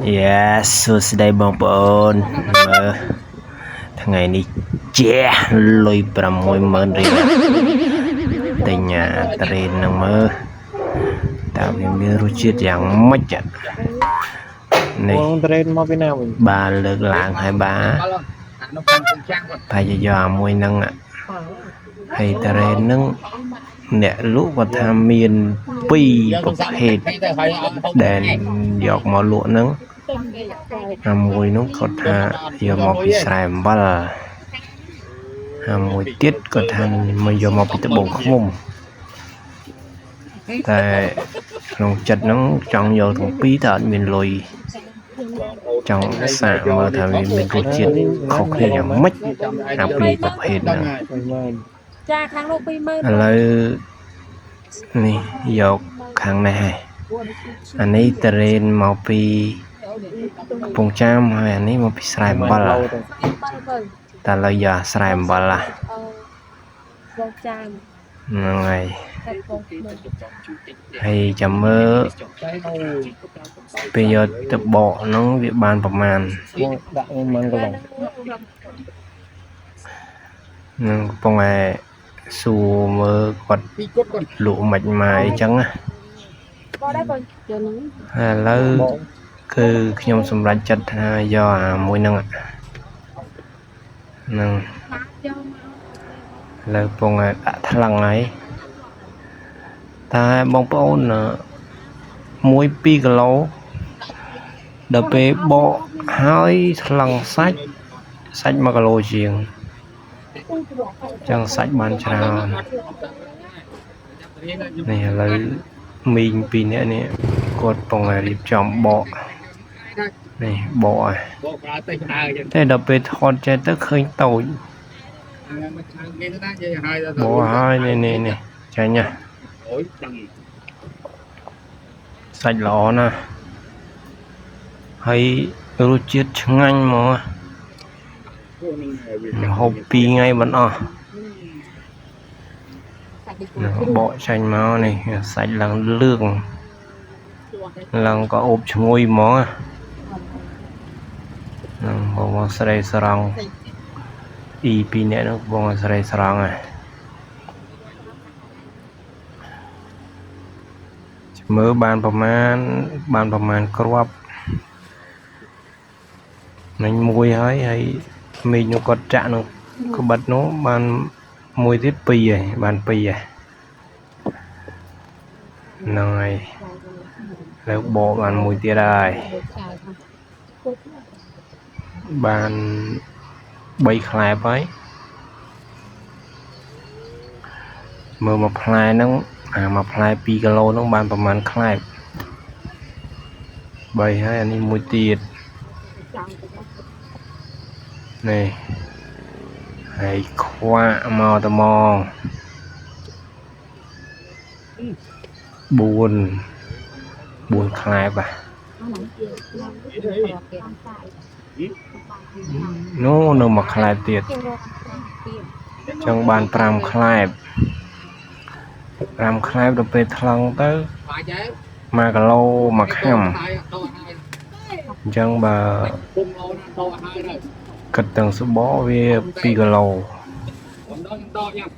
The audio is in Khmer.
Yes សួស្តីបងប្អូនមើលថ្ងៃនេះជះលុយ60000រៀលទិញអាត្រេនហ្នឹងមើលតើវាមានរសជាតិយ៉ាងម៉េចនេះ បងត្រេនមកពីណាវិញ បាទលើកឡើងហើយបាទ អានោះខាងកំចាំងគាត់ ប្រហែលជាយកអាមួយហ្នឹងហើយត្រេនហ្នឹងអ្នកលក់គាត់ថាមាន2ប្រភេទ ទៅហើយអត់ ដែលយកមកលក់ហ្នឹងអាមួយនោះគាត់ថាយកមកពីស្រែអំបិលអាមួយទៀតគាត់ថាមកយកមកពីត្បូងឃ្មុំតែក្នុងចិត្តហ្នឹងចង់យកទាំងពីរតែអត់មានលុយចង់សាកមើលថាវាមានរសជាតិខុសគ្នាយ៉ាងម៉េចអាពីរប្រភេទហ្នឹង 10000 ចាខាងលោក20000 ឥឡូវនេះយកខាងនេះហើយអានេះតរេនមកពីកំពង់ចាមហើយអានេះមកពីស្រែអំបិល ទៅ តែឥឡូវយកអាស្រែអំបិលហ่ะ បងចាម ហ្នឹងហើយ តែបងភ្នំ ហើយចាំមើលពេលយកទៅបកហ្នឹងវាបានប្រមាណ បងដាក់10000គីឡូ ហ្នឹងកំពុងតែសួរមើលគាត់ ពីគាត់គាត់ លក់មិនមកអីចឹងណា បងដែរបងយកហ្នឹង ហើយឥឡូវ បង គឺខ្ញុំសម្រេចចិត្តថាយកអាមួយហ្នឹងហ្នឹង យកមក ឥឡូវពងឲ្យដាក់ថ្លឹងហើយតែបងប្អូនមួយ2គីឡូដល់ពេលបកហើយថ្លឹងសាច់សាច់1គីឡូជាងចឹងសាច់បានច្រើននេះឥឡូវមីងពីរនាក់នេះគាត់ពងឲ្យរៀបចំបកនេះបកហើយ បកប្រើទៅក្តៅចឹង តែដល់ពេលថតចេះទៅឃើញតូច មិនខាងគេទៅណានិយាយហើយ បកហើយនេះនេះនេះចាញ់ណាស់ អូយដឹង សាច់ល្អណាស់ហើយរសជាតិឆ្ងាញ់ហ្មង នឹង ហូបពីរថ្ងៃមិនអស់នឹងបកចាញ់មកនេះសាច់ឡើងលឿងឡើងក៏អូបឈ្ងុយហ្មងហ្នឹងបងមកស្រីស្រង់អ៊ីពីរនាក់ហ្នឹងបងស្រីស្រង់ហ่ะមើលបានប្រមាណបានប្រមាណគ្រាប់នឹងមួយហើយហើយមីងនោះគាត់ចាក់នឹងក្បិតនោះបានមួយទៀតពីរហើយបានពីរហើយហ្នឹងហើយលើបកបានមួយទៀតហើយបាន3ខ្លែបហើយមើលមួយផ្លែហ្នឹងអាមួយផ្លែ2គីឡូហ្នឹងបានប្រមាណខ្លែប3ហើយអានេះមួយទៀតនេះហើយខ្វាក់មកតែមក4 4ខ្លែបอ่ะនោះនៅមួយខ្លែបទៀត ចង់បាន5ខ្លែប5ខ្លែបដល់ពេលថ្លឹងទៅ បាច់ហើយ 1គីឡូមួយខាំ ដកហើយ អញ្ចឹងបើ ពុំអូនដកហើយទៅ គិតទាំងសបកវា2គីឡូ ខ្ញុំដកខ្ញុំដកយ៉ាង